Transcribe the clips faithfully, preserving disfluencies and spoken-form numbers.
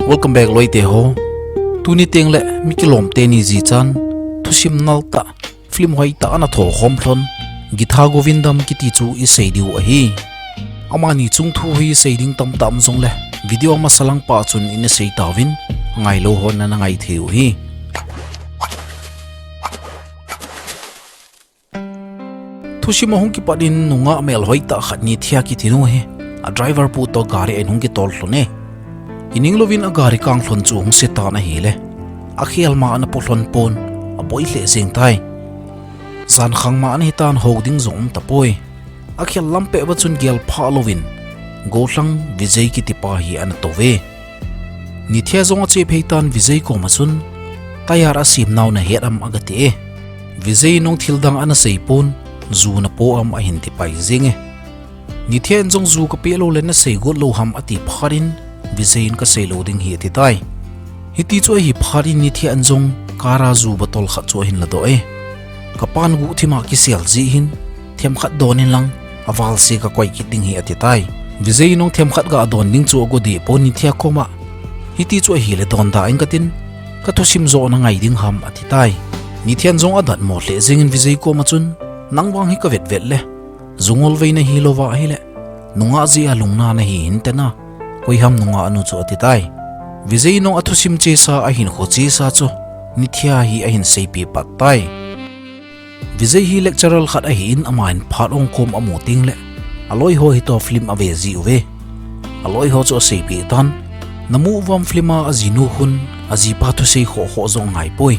Welcome back loite ho. Tuni teng le mi kilom teni jichan thusim nal tah, film hoitah ana thokhom lhon Gita Govindam kiti chu isei diu ahi. Amani chung thu hi sei ding tamtah um jongle video amasa lang pa chun ina sei tauvin, ngailou hon ana ngai thei u hi. Thusim ahung kipat in nungah melhoi tah khat Nithya kiti nu hi a driver pu toh gari a in hung kitol lhon e. Ininglouvin a gari kang lhon chu hung se tan ahile, akhel ma ana pu lhon pon, aboi lheh jeng tai. Jan khang ma ana hitan hou ding jong um tapoi. Akhel lam peh uva chun gel phah louvin, gollhang Vijay kiti pa hi ana tou ve. Nithya jong ache phei tan Vijay koma chun, tyre asim nau nahet am aga ti e. Vijay in jong thil dang ana sei pon, ju napo am ahin ti pai jeng e. Nithya in jong ju kapeh lou le nasei got lou ham ati phat in, Vijay in kasei lou ding hi ati tai. Hiti chu ahi phat in Nithya in jong car a ju bottle khat chu ahin ladoh e. Kapan guhthim a kisel jeh hin, themkhat don in lang, aval se kakoi kit ding hi ati tai. Vijay in jong themkhat ga don ding chu ago deh pon Nithya koma, hiti chu ahile don da ing katin, kathusim jo nangai ding ham ati tai. Nithya in jong adatmo lheh jeng in Vijay koma chun, nang vang hi kavet vet le, ju ngol vei nahi louva ahile, nungah jeh a lungna nahi hinte na, koi ham nungah nu chu ati tai. Vijay in jong athusim chesa ahinkho chesa chu Nithya hi ahin seipeh pat tai. Vijay hi lecturer khat ahi in ama in phat ong kom amu teng le, aloi ho hi toh film ave ji uve. Aloi ho chu aseipeh tan, namu uvam film a ajinu khun, ajipa thusei khoh khoh jong angai poi.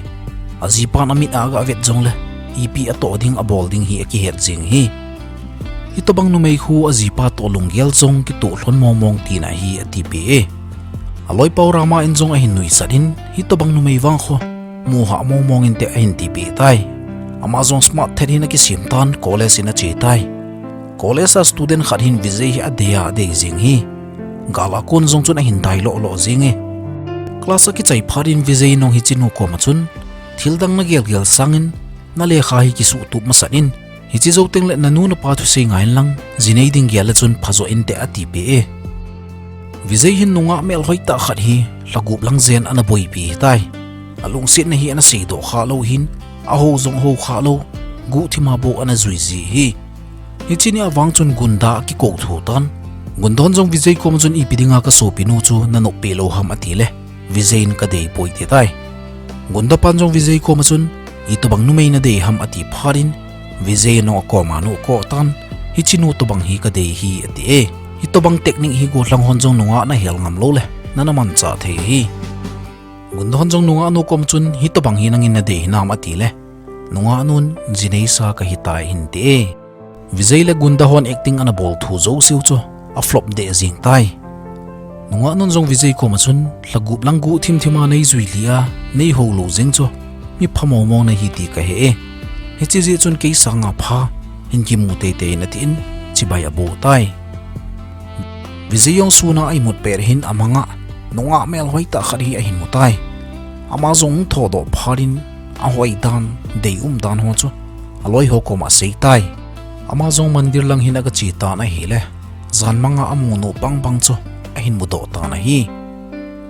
Ajipan amit a aga vet jongle, ipi atoh ding abol ding hi akihet jeng hi. Hitobang numei khu ajipa toh lunggel jong kitoh lhon mong mong tina hi atipeh e. Aloi pau Rama in jong ahin nuisat in, hitobang numei vang khu, muhah mong mong inte ahin tipeh tai. Ama jong smart thet hin akisem tan college in ache tai. College a student khat hin Vijay hi adei a adei jeng hi. Gal a kon jong chun ahin dai loh loh jeng e. Class akichai phat in Vijay in jong hiche nu koma chun, thil dang nagel gel sangin, nalekha hi kisuh tup masat in, hiche jou teng le nanu napa thusei ngai in lang, jinei ding gel le chun phajo inte atipeh e. Vijay hin nungah melhoi tah khat hi lha gup lang jen ana boipi hitai. Alungsetna hi ana seidoh kha lou hin, ahou jong ahou kha lou, guhthim a bou ana jui ji hi. Hiche nia vang chun gunda akikou thou tan. Gunda hon jong Vijay koma chun ipi dinga kasopinu chu nanop peh lou ham atile, Vijay in kadei poi ati tai. Gunda pan jong Vijay koma chun, itobang numei nadei ham ati phat in, Vijay in jong akoma nu akoh tan, hiche nu tobang hi kadei hi ati e. Hitobang technique hi gollhang hon jong nungah nahel ngam lou le, nana manchah thei hi. Gunda hon jong nungah nu koma chun, hitobang hi nangin nadei hinam atile, nungah nun jinei sa kahitai hin ati e. Vijay le gunda hon acting ana bol thu jouseu chu aflop deh jeng tai. Nungah nun jong Vijay koma chun, lha gup lang guhthim thim a neijui lih a, neihou lou jeng chu, mi phamo mong nahi ti kahe e. Hiche jeh chun kei sanga pha, hin kimu teitei in atin, chibai aboh tai. Vijay jong sun a aimut pet hin amang a, nungah melhoi tah khat hi ahin mu tai. Ama jong thodoh phat in, ahoi dan, deium dan ho chu, aloi ho koma asei tai. Ama jong mandir lang hin aga che tan ahile, jan mang a amu nu bang bang chu, ahin mudoh tan ahi.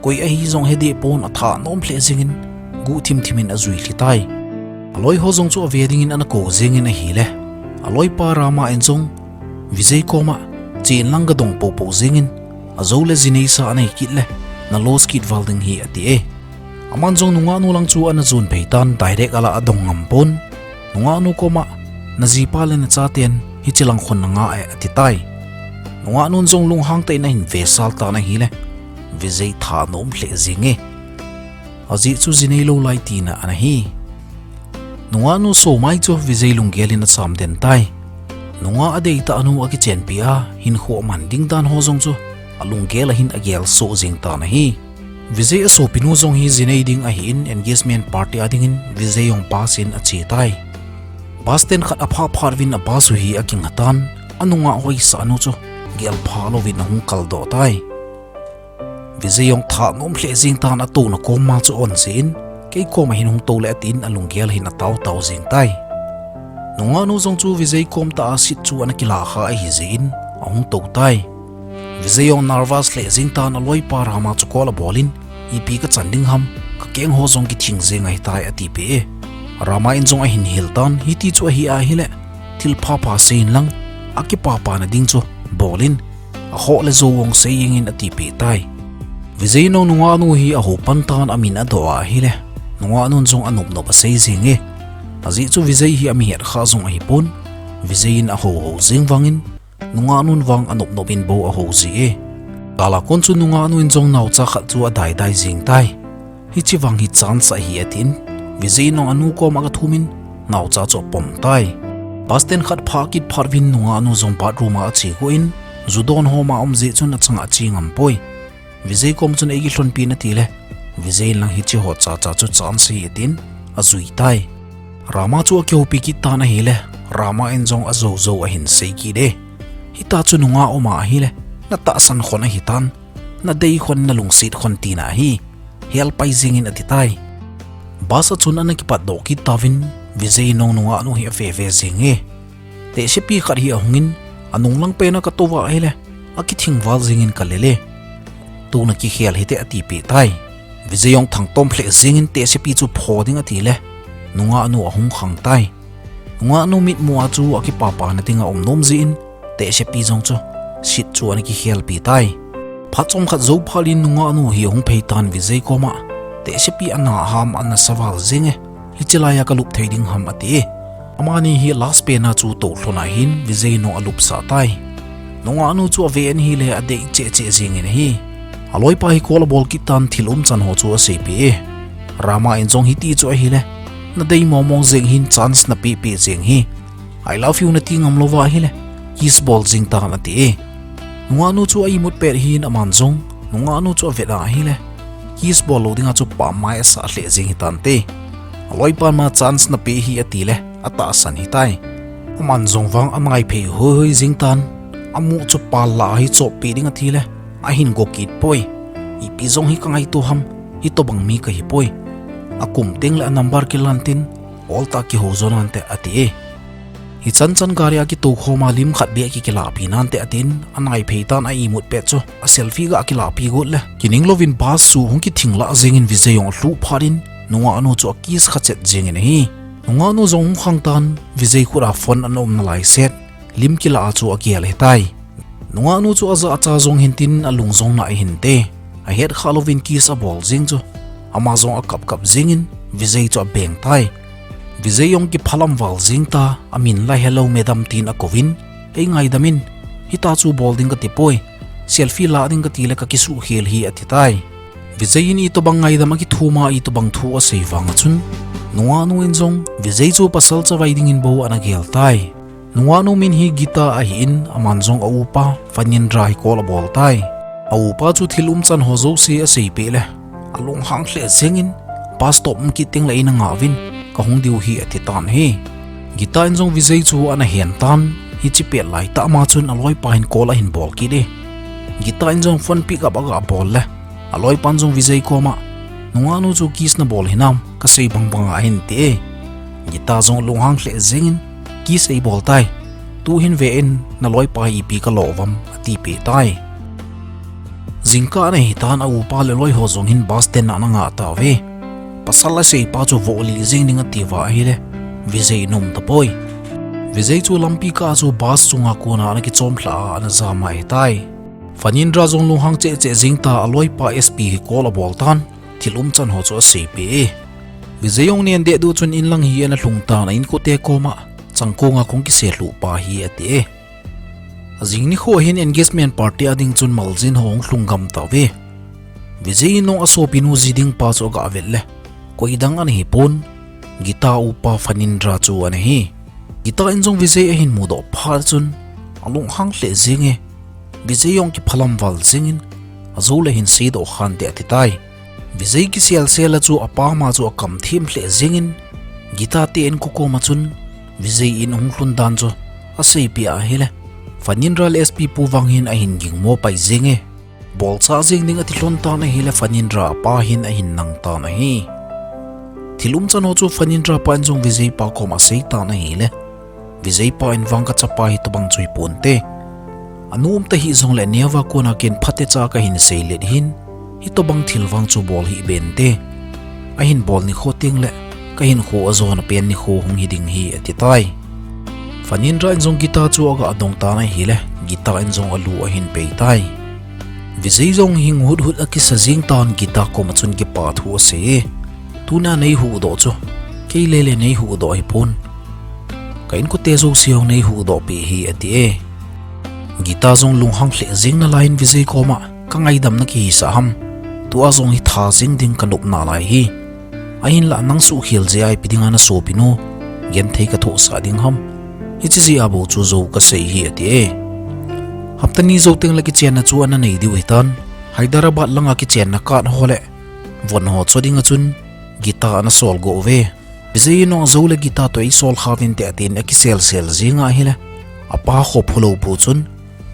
Koi ahi jong hedeh pon athanom lheh jeng in, guhthim thim in ajui lhi tai. Aloi ho jong chu ave dingin ana kou jeng in ahile, aloi pa Rama in jong, Vijay koma, chen lang gadong popo jeng in, ajou le jinei sa anei kit le, nalose kit val ding hi ati e. Aman jong nungah nu lang chu ana jon phei tan direct ala adong ngam pon. Nungah nu koma, najipa le nachaten, hiche lang khun nangah e ati tai. Nungah nun jong lunghang tah in ahin vesal tan ahile, Vijay thanom lheh jeng e. Ajeh chu jinei lou lai tina ana hi. Nungah nu somai chu Vijay lunggel in acham den tai. Nungah adeitah nu akichenpi a, hinkho aman ding dan ho jong chu, alunggel a hin agel soh jeng tan ahi. Vijay asopinu jong hi jinei ding ahin engagement party a dingin Vijay jong bus in ache tai. Bus stand khat aphah phat uvin a bus u hi akingah tan, anungah hoisah nu chu gelpha louvin ahung kaldoh tai. Vijay jong thanom lheh jeng tan atouna kom ma chu aon jeh in, kei koma hin hung tou le atin alunggel hin atao tao jeng tai. Nungah nu jong chu Vijay kom tah a seat chu ana kilah kha ahi jeh in, ahung tou tai. Vijay jong nervous lheh jeng tan aloipa Rama chu call abol in, ipi kachan ding ham, kakeng ho jong kithing jeng ahitai atipeh e. Rama in jong ahin hil tan, hiti chu ahi ahile, thil phapha seiyin lang, akipapana ding chu bolin, akhoh le jou vang sei jengin atipeh tai. Vijay in jong nungahnu hi ahou pan tan amin adoh ahile, nungahnun jong anopnop asei jenge. Ajeh chu Vijay hi ami hetkhah jong ahipon, Vijay in ahouhou jeng vangin, nungahnun vang anopnop in bou ahou jie. Kala kon chu nungahnu in jong naocha khat chu adaidai jeng tai. Hiche vang hi chance ahi atin, Vijay in jong anu koma agathumin, naocha chu apom tai. Bus stand khat pha kit phat uvin nungahnu jong bathroom a ache got in, ju don ho ma um jeh chun achanga ache ngam poi. Vijay kom chun eikilhonpin atile, Vijay in lang hiche ho chacha chu chance ahi atin, ajui tai. Rama chu akihoupi kit tan ahile, Rama in jong ajoujou ahin sei kit e. Hita chu nungah um ahile, natahsan khon ahitan, nadei khon, nalungset khon tina ahi, helpai jengin atitai. Bus a chun ana kipatdoh kit tauvin, Vijay in jong nungahnu hi aveve jenge. Tehsepi khat hi ahungin, anung lang pen a katou va ahile, akithing val jengin kalel e. Tuna kikhel hite atipeh tai. Vijay jong thangtom lheh jengin tehsepi chu pho ding atile, nungahnu ahung khang tai. Nungahnu mitmu a chu akipapana dinga um nom jeh in, tehsepi jong chu sit chu ana kikhelpi tai. Phat chomkhat jou phat in nungahnu hi ahung phei tan Vijay koma, tehsepi ana ham, ana sa val jenge. Hiche laiya kalup thei ding ham ati e. Amani hi last pen a chu toulhon ahin Vijay in jong alupsah tai. Nungahnu chu aven ahile adei cheh cheh jengin ahi. Aloipa hi call abol kit tan thil umchan ho chu aseipeh e. Rama in jong hiti chu ahile, nadei mong mong jeng hin chance napeh peh jeng hi. I love you nati ngam louva ahile, kiss bol jeng tan ati e. Nungahnu chu a-imut pet hin aman jong, nungahnu chu avet ahile, kiss bol lou dinga chu pamai asah lheh jeng hitante. Aloipan ma chance napeh hi atile, atahsan hitai. Aman jong vang anaiphei hoi hoi jeng tan, amu chu pal lah a hi choppeh ding atile, ahin go kit poi. Ipi jong hi kangaito ham, hitobang mi kahipoi. Akum tengle a number kilan tin, oltah kihou jo nante ati e. Hichan chan gari a kitou khoma lim khat beh kikilahpi nante atin, anaiphei tan a-imut pet chu a-selfie ga kilahpi got le, kining louvin bus chu hung kithing lah jengin Vijay jong alhuh phat in, nungahnu chu akiss kha chet jengin ahi. Nungahnu jong hung khang tan, Vijay khut a phone ana um nalai set, lim kilah a chu agel hitai. Nungahnu chu ajah acha jong hintin alung jong nah hinte. Ahetkhah louvin kiss abol jeng chu, ama jong akap kap jengin Vijay chu abeng tai. Vijay jong kiphalam val jeng ta, amin la hello madam tin akouvin, ei ngaidam in, hita chu bol ding katipoi, selfie lah ding katile kakisuhkhel hi atitai. Vijay in itobang ngaidam akithuma itobang thu asei vanga chun, nungahnu in jong Vijay chu pasal chavai dingin bou ana gel tai. Nungahnu min hi Gita ahin, aman jong a-upa Phanindra hi call abol tai. A-upa chu thil umchan ho jouse aseipeh le, alunghang lheh jengin, bus stop um kit tengle eina ngah uvin, kahung diu hi ati tan ahi. Gita in jong Vijay chu ana hen tan, hiche pet laitah ma chun aloipa hin call ahin bol kit e. Gita in jong phone pick up agabol le, aloipan jong Vijay koma, nungahnu chu kiss nabol hinam, kasei bang banga ahin ti e. Gita jong lunghang lheh jengin, kiss eibol tai. Tuhin ve in, naloipa hi ipi kalo uvam, atipeh tai. Jingkah ana hitan a-upa le loi ho jong hin bus stand a ana ngah tauve. Pasal aseipa chu vohlih jeng ding atiuva ahile, Vijay in aum tapoi. Vijay chu lampi kah a chu bus chunga kona ana kichom lhah a ana jam ahitai. Phanindra jong lunghang cheh cheh jeng ta aloipa S P hi call abol tan, thil umchan ho chu aseipeh e. Vijay jong nen dehduh chun inlang hi ana lhung tan a-inkote koma, changkonga kahung kiselhuh pa hi ati e. Ajing nikho hin engagement party a ding chun maljin ho hung lhung gam tauve. Vijay in jong asopinu ji ding pa chu agavet le, koidang ana hipon, Gita upa Phanindra chu ana hi. Gita in jong Vijay ahin mudoh phat chun, alunghang lheh jenge. Vijay jong kiphalam val jengin, ajoule hin seidoh khante atitai. Vijay kiselsel a chu apama chu akamthem lheh jengin, Gita te inko koma chun, Vijay in ahung lhun dan chu aseipeh ahile, Phanindra le S P pu vang hin ahin gingmo pai jenge. Bolchah jeng ding ati lhon tan ahile Phanindra pa hin ahin nang tan ahi. Thil umchan ho chu Phanindra pa in jong Vijay pa koma asei tan ahile, Vijay pa in vang kachapa hitobang chu hiponte. Anu umta hih jongle neova kona ken phatecha kahin seilet hin, Hitobang thil vang chu bol hih beh inte. Ahin bol nikho teng le, ka hinkho ajona pen nikho hung hi ding hi, ati tai. Phanindra in jong Geeta chu aga dong tan ahile, Geeta in jong alu ahin pei tai. Vijay jong hing hut hut akisa jing tan Geeta koma chun kipa thu asei e. Tuna nei huhdoh chu, kei le le nei huhdoh hi pon. Ka inkote jouse jong nei huhdoh peh hi, ati e. Geeta jong lunghang lheh jing nalai in Vijay koma, ka ngaidam na kihisah ham. Tua jong hi tha jing ding ka nop nalai hi. Ahinlah nang suhkhel jeh a ipi dinga na sopinu genthei ka thohsah ding ham. Hiche jeh a bou chu jou ka sei hi, ati e. Hapta ni jou teng le kichenna chu ana nei diu hitan. Hyderabad langa kichenna card ho le von ho cho dinga chun Geeta ana sol go uve. Vijay in jong ajou le Geeta toh eisol kha vin te atin akisel sel jing ahile, apa kho phulou pu chun,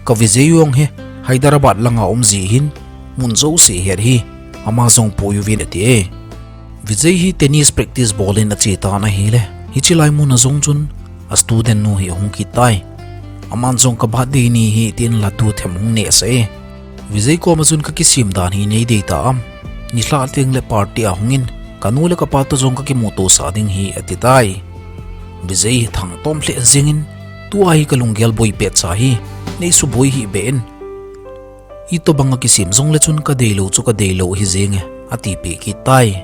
ka Vijay jong hi Hyderabad langa um ji hin, mun jouse het hi, ama jong pui uvin, ati e. Vijay hi tennis practice bol in ache tan ahile, hiche lai mun a jong chun a student nu hi ahung kit tai. Aman jong ka birthday ni hi tin laddu them hung nehsah e. Vijay koma chun ka kisem dan hi nei dei ta am. Nilhah teng le party a hung in, ka nu le ka pa toh jong ka kimuto sah ding hi, ati tai. Vijay hi thangtom lheh jing in, tua hi ka lunggel boi pet cha hi, nei suboi hih beh in. Itobang a kisem jong le chun ka deilou chu ka deilou hi jing e, ati peh kit tai.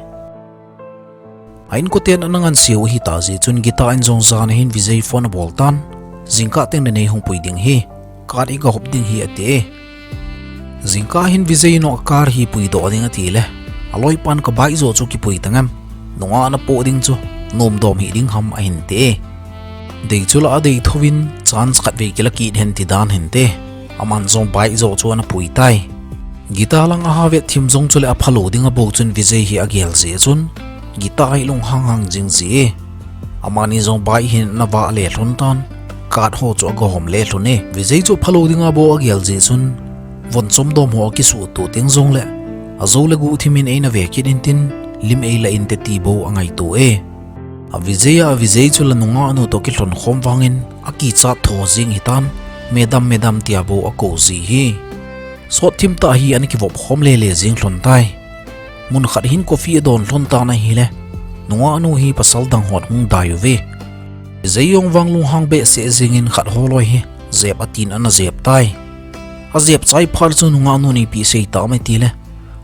A inkoten ana ngansea u ahita jeh chun Geeta in jong jan a hin Vijay phone abol tan, jingkah teng le nei hung pui ding hi, card iga hop ding hi, ati e. Jingkah hin Vijay in jong a car hi puidoh ding ati le, aloipan ka bike joh chu kipui tang em, nungah na poh ding chu nomdom hih ding ham ahin ti e. Dei chu la adei thouvin chance khatvei kila kit hen ti dan hinte. Aman jong bike joh chu ana pui tai. Geeta lang a havet thim jong chule aphalou ding abou chun Vijay hi agel jeh chun Geeta hi lunghang hang jing ji e. Amani jong bike hin ana vah le lhon tan, card ho chu aga hom le lhon e. Vijay chu aphalou ding abou agel jeh chun von chomdom ho akisuh to teng jongle ajou le guhthim in eina ve kit intin lim eila inte ti bou angaito e. A Vijay a, a Vijay chu la nungah nu toh kilhon khom vangin akichat tho jing hitan, madam madam tia bou akou ji hi. Sot thim tah hi ana kivop khom lele jing lhon tai. Mun khat hin coffee adon lhon tan ahile, nungah nu hi pasal dang hon hung dai uve. Vijay jong vang lunghang behseh jingin khat ho loi hi jep atin ana jep tai. Ajep chai phat chun nungah nun ipi asei tam itile,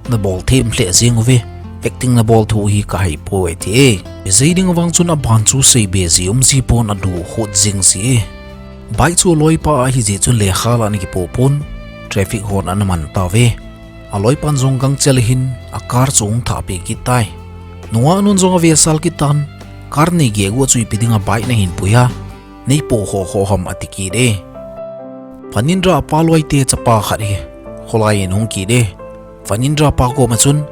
nabol them lheh jeng uve, acting nabol thu hi kahai poi ati e. Vijay ding vang chun aban chu seibe ji um ji pon alu khut jing ji e. Bike chu aloipa ahi jeh chun lekha la ana kipo pon, traffic hon ana man tauve. Aloipan jong gangchel hin a car chu ahung thah peh kit tai. Nungah nun jong avesal kit tan, car nei gegu a chu ipi dinga bike nahin pui a, nei po kho kho ham ati kit e. Phanindra apa loi te chapa khat hi kholai in ahung kit e. Phanindra pa koma chun,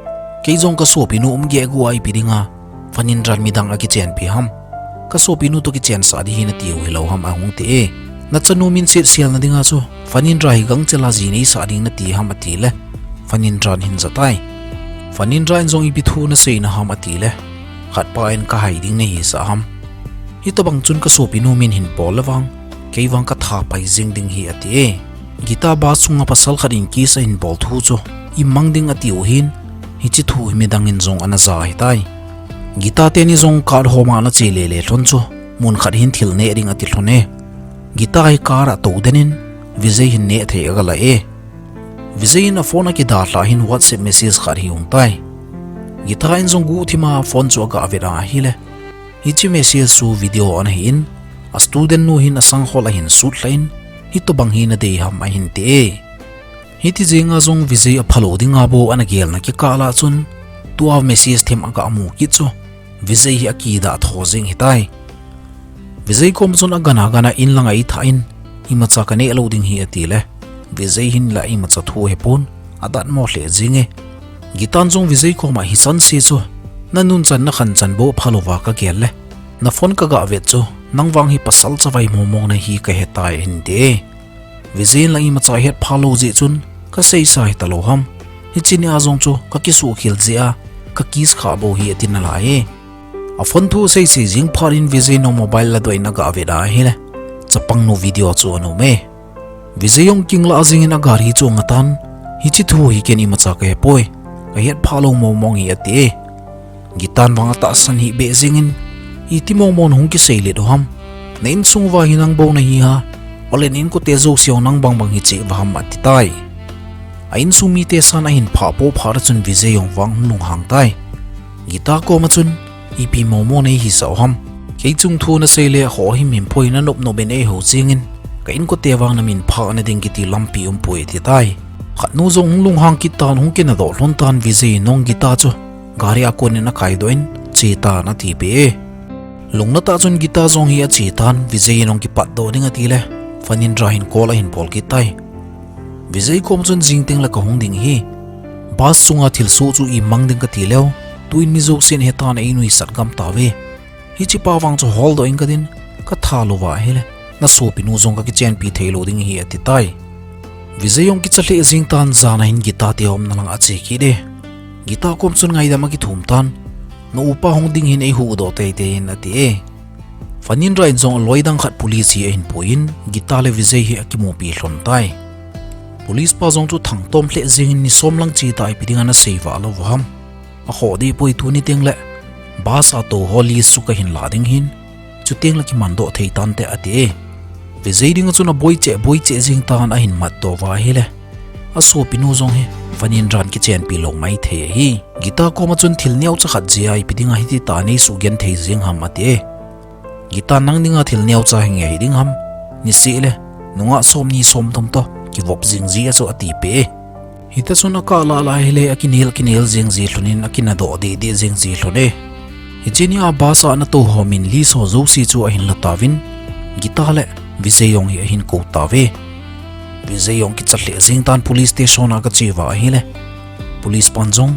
kei jong ka sopinu um gegu a ipi dinga Phanindran midang akichenpi ham. Ka sopinu toh kichensah ding hi natiu hilou ham ahung ti e. Nachanu min setsel na dinga chu Phanindra hi gangchel a ji neisah ding nati ham atile, Phanindran hin ja tai. Phanindra in jong ipi thu nasei na ham atile, khatpa in kahai ding nahisah ham. Hitobang chun ka sopinu min hin bol le vang, kei vang katha pai jing ding hi ati e. Geeta bus sunga pasal khat in kiss ahin bol thu chu imang ding atiu hin, hiche thu hi midang in jong ana ja ahitai. Geeta teni jong card homa ana che lele lhon chu mun khat hin thil neh ding ati lhon e. Geeta hi car a atou den in Vijay hin neh thei aga la e. Vijay in a phone akidalhah hin WhatsApp message khat hi ahung tai. Geeta in jong guhthim a phone chu aga vet a ahile, hiche message chu video ana hi in, a student nu hin asang khol ahin shoot lhah in, hitobang hi nadei ham ahin ti e. Hiti jenga jong Vijay aphalou dinga bou ana gelna kikah lah chun, tua message them aga mu kit chu Vijay hi akidah tho jing hitai. Vijay kom chun agana gana in langa eithah in, imacha kaneh lou ding hi atile, Vijay hin la imacha thu hepon, adatmo lheh jing e. Geetan jong Vijay koma, hichan se chu nanun chan nakhan chan bou aphalouva kagel le, na phone kaga vet chu, nang vang hi pasal chavai momong nahi kahetai ahin ti e. Vijay in la imacha hetpha lou jeh chun, kaseisa hitalou ham. Hiche nia jong chu kakisuhkhel jeh a ka kiss kha bou hi ati nalai e. A phone thu seisei jing phat in Vijay in mobile ladoh in aga vet a ahile, chapangnu video chu ana um e. Vijay jong kinglah jingin agari chu angatan, hiche thu hi ken imacha kahepoi. kahet phalou mong mong hi ati e. Gita in vang atahsan hih beh jengin, iti mong mong hung kisei let u ham. Na insung uva hi nang bou nahi ha. Olen inkote jouse jong nang bang bang hi cheh uva ham ati tai. A insung mite san ahin phah po phat a chun Vijay jong vang hung lunghang tai. Gita koma chun, ipi mong mong nei hisah u ham. Kei chung thu nasei le ho hi min poi na nop nop in eihou jengin, ka inkote vang na min phah na ding kiti lampi umpoi ati tai. Khat nu jong hung lunghang kit tan hung kinadoh lhon tan Vijay in jong Gita chu gari a kon in akaidoh in, che tan ati peh e. Lungnat a chun Gita jong hi ache tan Vijay in jong kipatdoh ding ati le, Phanindra hin call ahin bol kit tai. Vijay kom chun jing teng le kahung ding hi. Bus chunga thilsoh chu imang ding kati leu, tuin mi jousen hetan einuisat gam tauve. Hiche pa vang chu holdoh in kadin, katha louva ahile, na sopinu jong kakichenpi theilou ding hi ati tai. Vijay jong kicha lheh jeng tan jan a hin Gita te umna lang ache kit e. Gita kom chun ngaidam akithum tan, na upa hung ding hin eihuhdoh teitei in ati e. Phanindra in jong aloi dang khat police hi ahin pui in, Gita le Vijay hi akimupi lhon tai. Police pa jong chu thangtom lheh jengin ni som lang che ta ipi dinga nasei vah lou u ham. Akhoh deh poi tuni teng le, bus a tou ho list chu kahin la ding hin, chuteng le kimandoh thei tante ati e. Vijay dinga chun aboi cheh, boi cheh jeng tan ahin matdoh uva ahile, asopinu jong hi Phanindra in kichenpi lou maithei ahi. Gita koma chun thil neocha khat jeh a ipi dinga hiti tah a neisuh genthei jeng ham ati e. Gita, nang dinga thil neocha hi nge hi ding ham. Niseh le, nungah somni somthum toh kivop jing ji a chu ati peh e. Hita chun akah lah lah ahile akinel kinel jeng ji lhon in akinadoh deh deh jeng ji lhon e. Hiche nia bus a natou ho min list ho jouse chu ahin la tauvin, Gita le Vijay jong hi ahin kou tauve. Vijay jong kicha lheh jeng tan police station a agache uva ahile, police pan jong,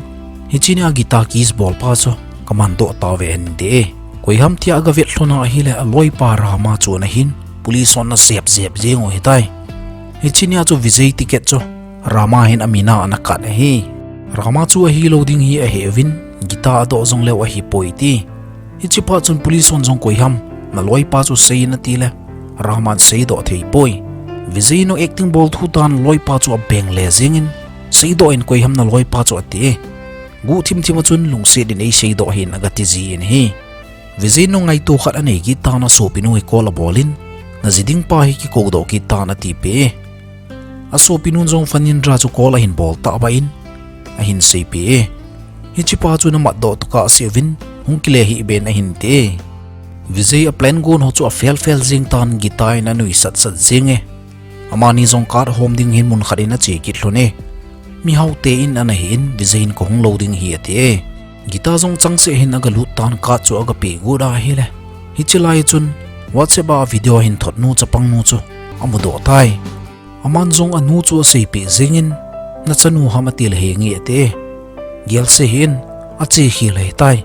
hiche nia Gita case bol pa chu kamandoh tauve ahin ti e. Koi ham tia agavet lhon a ahile, aloipa Rama chu ana hin, police hon ana jep jep jeng u ahitai. Hiche nia chu Vijay ticket chu Rama hin amin a ana kat ahi. Rama chu ahilou ding hi ahe uvin, Gita adoh jong leu ahipoi ati. Hiche phat chun police hon jong koi ham, naloipa chu sei in ati le, Rama in seidoh thei poi. Vijay in jong acting bol thu tan aloipa chu abeng le jengin, seidoh in koi ham naloipa chu ati e. Guh thim thim a chun lungset in eiseidoh hih in agati ji in ahi. Vijay in jong ngaito khat anei kit tan asopinu hi call abol in, naji ding pa hi kikoudoh kit tan ati peh e. Asopinun jong Phanindra chu call ahin bol tah bah in, ahin seipeh e. Hiche pa chu namatdoh tokah seh uvin, hung kile hih beh in ahin ti e. Vijay a plan gon ho chu afel fel jeng tan Gita in anuisat sat jeng e. Amani jong card hom ding hin mun khat in ache kit lhon e. Mihao te in ana hi in Vijay in kahung lou ding hi ati e. Gita jong changseh hin agalut tan card chu agapeh got ahile, hiche lai chun WhatsApp a video ahin thot nu chapang nu chu amudoh tai. Aman jong anu chu aseipeh jengin, nachanu ham ati le henge ati e. Gelse hih in, ache khel ahitai.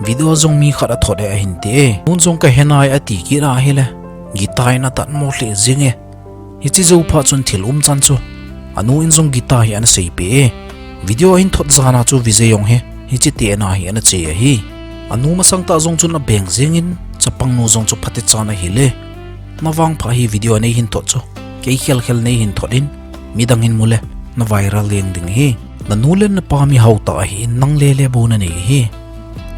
Video jong mi khat athot e ahin ti e. Nun jong kahe nai ati kit ahile, Gita in atatmo lheh jeng e. Hiche jou phat chun thil umchan chu anu in jong Gita hi ana seipeh e. Video ahin thot jan a chu Vijay jong hi hiche tena hi ana che ahi. Anu masang tah jong chun abeng jengin, chapang nu jong chu phatechan ahil e. Navangpha hi video neihin thot chu kei khel khel neihin thot in, midang in mu le na viral jeng ding ahi. Nanu le napa mihao tah ahin, nang lele bou nanei ahi.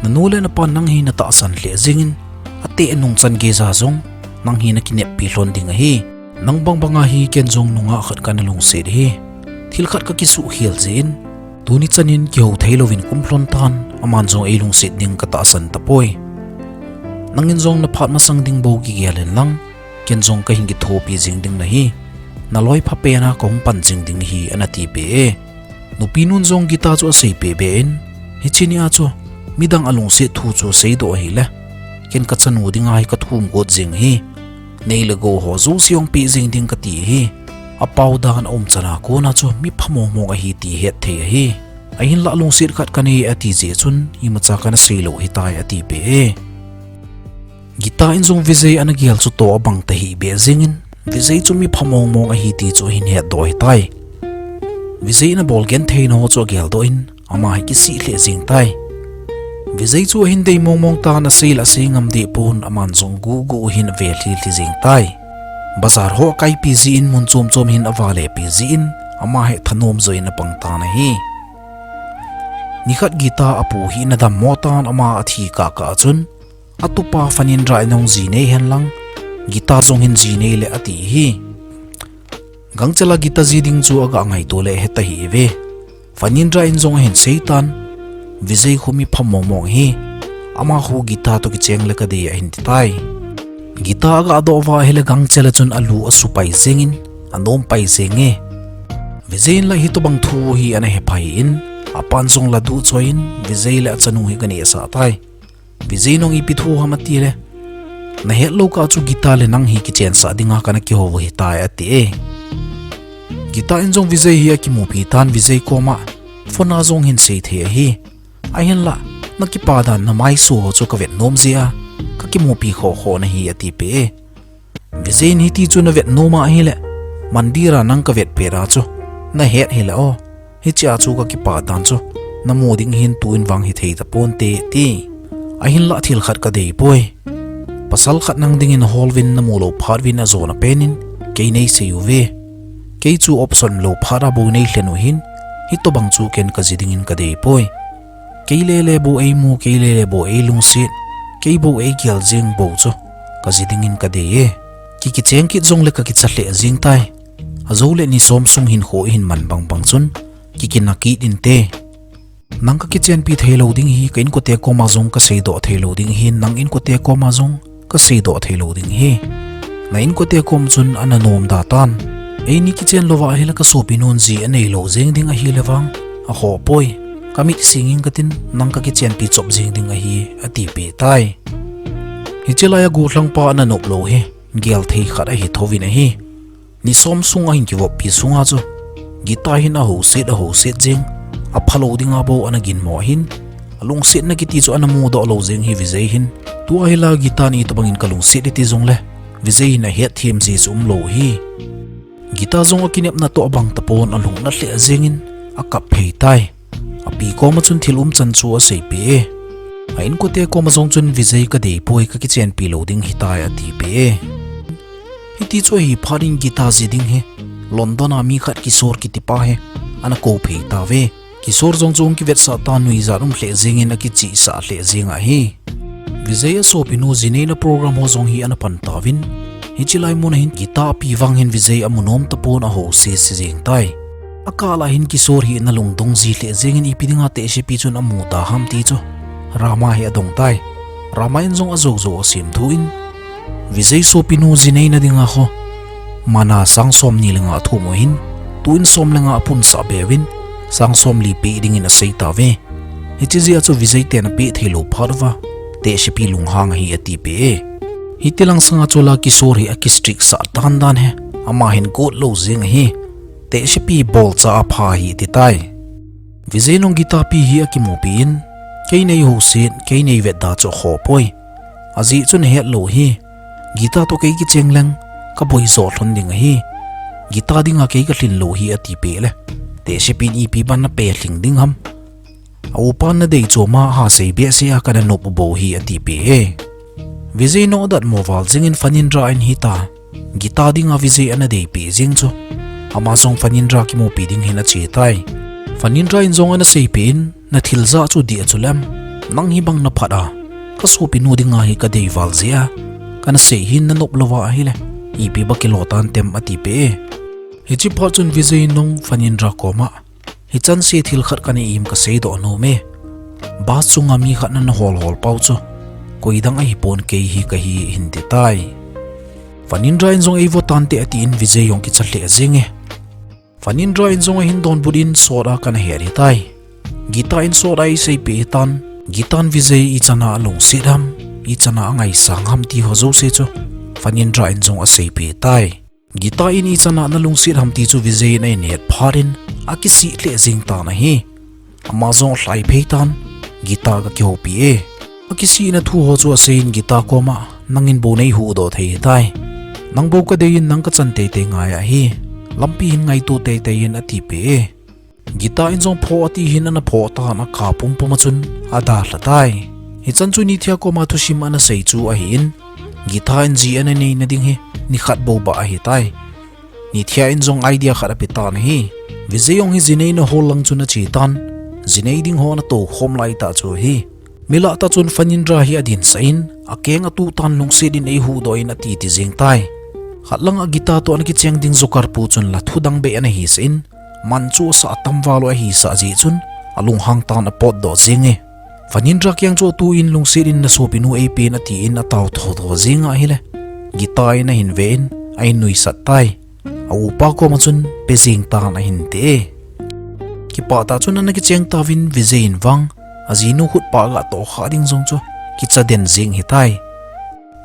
Nanu le napa nang hi natahsan lheh jengin, ateh nungchan geija jong nang hi nakineppi lhon ding ahi. Nang bang banga hi ken jong nungah khat kana lungset ahi. Thil khat kakisuh khel jeh in, tuni chan in kihou theilouvin kum lhon tan, aman jong eilungset ding katahsan tapoi. Nangin jong naphat masang ding bou kigel in lang, ken jong kahin kithopi jeng ding nahi. Naloi phapen a kahung pan jeng ding nahi, ana tipeh e. Nupinun jong Gita chu aseipeh beh in, hiche nia chu midang alungset thu chu seidoh ahile, ken kachanu dinga hi kathum got jeng ahi. Nei le gou ho jouse jong peh jeng ding kati ahi. Apao dan aumchan a kona chu mipha mong mong ahi ti hetthei ahi. Ahinlah lungset khat kanei ati jeh chun imacha kana seilou ahitai, atipeh e. Gita in jong Vijay ana gel chu toh abang tahih beh jengin, Vijay chu mipha mong mong ahi ti chu ahin hetdoh ahitai. Vijay in abol gentheina ho chu ageldoh in, ama hi kisih lheh jeng tai. Vijay chu ahin dei mong mong tan, asei lah sei ngam deh pon, aman jong guh guh hin ave lhi lhi jeng tai. Bazar ho akaipi jeh in, mun chom chom hin avalepi jeh in, ama hi thanom joh in apang tan ahi. Nikhat Gita apu hi ana dammo tan ama athi kah kah a chun, atupa Fanindra in jong ji nei hen lang, Gita jong hin ji nei le ati hi. Gangchel a Gita ji ding chu aga ngaito le heta hi ve. Fanindra in jong ahin sei tan, Vijay khu mi phamo mong hi, ama khu Gita toh kicheng le kadei ahin ti tai. Gita aga doh uva ahile gangchel a chun alu asupai jengin, anom pai jenge. Vijay in la hitobang thu hi ana he phai in, apan jong la duh choi in, Vijay le achanu hi aga nehsah tai. Vijay in jong ipi thu ham ati le, nahet lou kah chu Gita le nang hi kichensah dinga kana kihou u ahitai ati e. Gita in jong Vijay hi akimupi tan Vijay koma, phone a jong hin sei thei ahi. Ahinla, nakipa dan namaiso ho chu kavet nom jeh a, kakimupi khoh khoh nahi ati peh e. Vijay in hiti chu navet nom ahile, mandir a nang kavet pet a chu, nahet hile o. Hichea chu kakipa dan chu, namu ding hin tuin vang hithei taponte ti. Ahinla thil khat kadei poi. Pasal khat nang dingin ahol uvin namu lou phat uvin ajona penin, kei neisei uve. Kei chu option lou phat a bou neilhen u hin, hitobang chu ken kaji dingin kadei poi. Kei lele bou eimu, kei lele bou eilungset, kei bou eigel jeng bou chu, kaji dingin kadei e. Ki kicheng kit jongle kakicha lheh jeng tai. Ajou le ni som sung hinkho ihin man bang bang chun, ki kina kit inte. Nang kakichenpi theilou ding hi, ka inkote koma jong kaseidoh theilou ding hi, nang inkote koma jong kaseidoh theilou ding hi. Na inkote kom chun ana nom da tan. Eini kichen louva ahile kasopinun ji aneilou jeng ding ahile vang, akhoh poi. Kamit singin katin, nang kakichenpi chop jeng ding ahi, ati peh tai. Hiche lai a gollhangpa ana nop lou hi, gel thei khat ahi thouvin ahi. Ni som sung ahin kivoppi sunga chu, Gita hin ahouset, ahouset jeng, aphalou dinga bou ana ginmo ahin, alungsetna kiti chu ana mudoh lou jeng hi Vijay hin. Tua hi la Gita in itobangin kalungset iti jongle, Vijay hin ahetthem ji chu umlou hi. Gita jong akinepna toh abang tapon alungna lheh jengin, akap phei tai. Api koma chun thil umchan chu aseipeh e. A inkote koma jong chun Vijay kadei poi kakichenpi lou ding hitai ati peh e. Hiti chu ahi phat in Gita ji ding hi, London a mi khat Kishore kitipa hi, ana kou phei tauve. Kishore jong chu ahung kivetsah tan nuijat um lheh jengin akichihsah lheh jeng ahi. Vijay asopinu jineina program ho jong hi ana pan tauvin. Hiche lai mun a hin Gita api vang hin Vijay amu nom tapon ahouset se jeng tai. Akah lah hin Kishore hi ana lungdong ji lheh jengin ipi dinga tehsepi chun amu da ham ti chu Rama hi adong tai. Rama in jong ajou jou asemthu in, Vijay sopinu jineina dinga ho, mana sang som ni le nga athum u hin, tuin som le nga apunsah be uvin, sang som li peh dingin asei tauve. Hiche jeh a chu Vijay ten apeh theilou phat uva, tehsepi lunghang ahi ati peh e. Hiti lang sanga chu la Kishore hi akistrict sah dan dan hi, ama hin got lou jeng ahi. Tehsepi bolcha apha ahi ati tai. Vijay in jong Gita pi hi akimupi in, kei neihouset, kei neivetda chu akhoh poi. Ajeh chu nahet lou hi. Gita toh kei kicheng leng, kaboi jo lhon ding ahi. Gita dinga kei kalhin lou hi ati peh le, tehsepin ipi ban ana pe lhing ding ham. A upan nadei choma ahasei behseh a kana nop u bou hi ati peh e. Vijay in jong adatmo val jengin Fanindra in hita, Gita dinga Vijay ana deipeh jeng chu, ama jong Fanindra kimupi ding hin ache tai. Fanindra in jong ana seipeh in, nathil jah chu dih a chu lem, nang hi bang naphat a, kasopinu dinga hi kadei val jeh a, kana sei hin nanop louva ahile, ipi ba kilo tantem ati peh e. Hiche phat chun Vijay in jong Fanindra koma, hichan se thil khat kana im kaseidoh nom e. Bus chunga mi khat nana hol hol pau chu, koidang ahipon kei hi kahi hin ti tai. Fanindra in jong eivo tante atin Vijay jong kicha lheh jenge. Fanindra in jong ahin donbut in sot a kana het hitai. Gita in sot a eiseipeh hitan, Gita in Vijay ichan a alungset ham, ichan a angaisang ham ti ho jouse chu Fanindra in jong aseipeh tai. Gita in ichan a nalungset ham ti chu Vijay in ahin het phat in akisih lheh jeng tan ahi. Ama jong alhai phei tan, Gita kakihoupi e. Akisihna thu ho chu aseiyin Gita koma, nangin bou neihuhdoh thei hitai. Nang bou kadei in nang kachan teitei ngai ahi. Lampi hin ngaito teitei in atipeh e. Gita in jong phoh ati hin ana phoh tan, akap pumpum a chun adalha tai. Hichan chu nithia koma thusim ana sei chu ahin, Gita in ji ana neina ding hi nikhat bou beh ahitai. Nithia in jong idea khat ape tan ahi. Vijay jong hi ji neina hol lang chun ache tan, jinei ding ho ana tou khom lai tah chu ahi. Milah tah chun Phanindra hi adin sah in, akeng atuh tan lungset in eihuhdoh in ati ti jeng tai. Khat lang a guitar toh ana kicheng ding joker pu chun la thu dang beh ana hisah in, man chu asah atam val u ahisah jeh chun, alunghang tan apotdoh jeng e. Phanindra keng chu atuh in lungset in na sopinu eipen ati in atao thotho jeng ahile, guitar in ahin ve in, ahin nuisat tai. A upa koma chun pe jeng tan ahin ti e. Kipah tah chun ana kicheng tauvin Vijay in vang, ajinu khut pah ga tohkhah ding jong chu kicha den jeng hitai.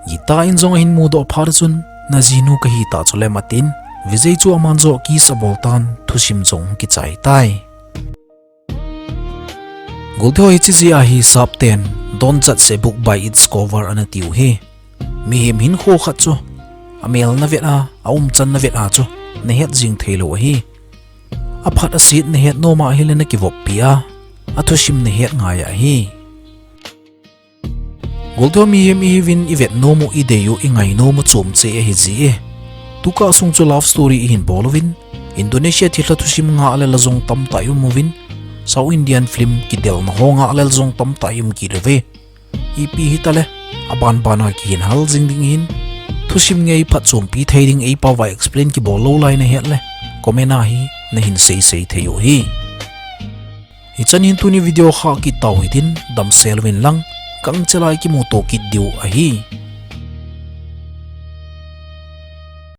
Guitar in jong ahin mudoh phat chun, na jinu kahi tah chu lem atin, Vijay chu aman joh kiss abol tan thusim jong kichai tai. Golteho, hiche jeh a hisap ten, Don't judge a book by its cover ana tiu hi. Mihem hinkho khat chu, amel na vet a, aumchan na vet a chu, nahet jing theilou ahi. Aphat aset nahet nom ahile nakivoppi a, athusim nahet ngai ahi. Golteho, mihem ihiuvin ivet nom u, idei u, ingai nom u chom cheh ahi ji e. Tukah sung chu love story ihin bol uvin, Indonesia thilha thusim ngah le la jong tamtah i um uvin, South Indian film kidelna ho ngah le la jong tamtah i um kit uve. Ipi hitale, abanban a kihin hal jing ding ahin, thusim ngei phatchompi thei ding eipao va explain kibol lou lai nahet le, comment a hi nahin seisei thei u hi. Hichan hin tuni video khah kit tau hitin, damsel uvin lang, gangchel a ikimuto kit diu ahi.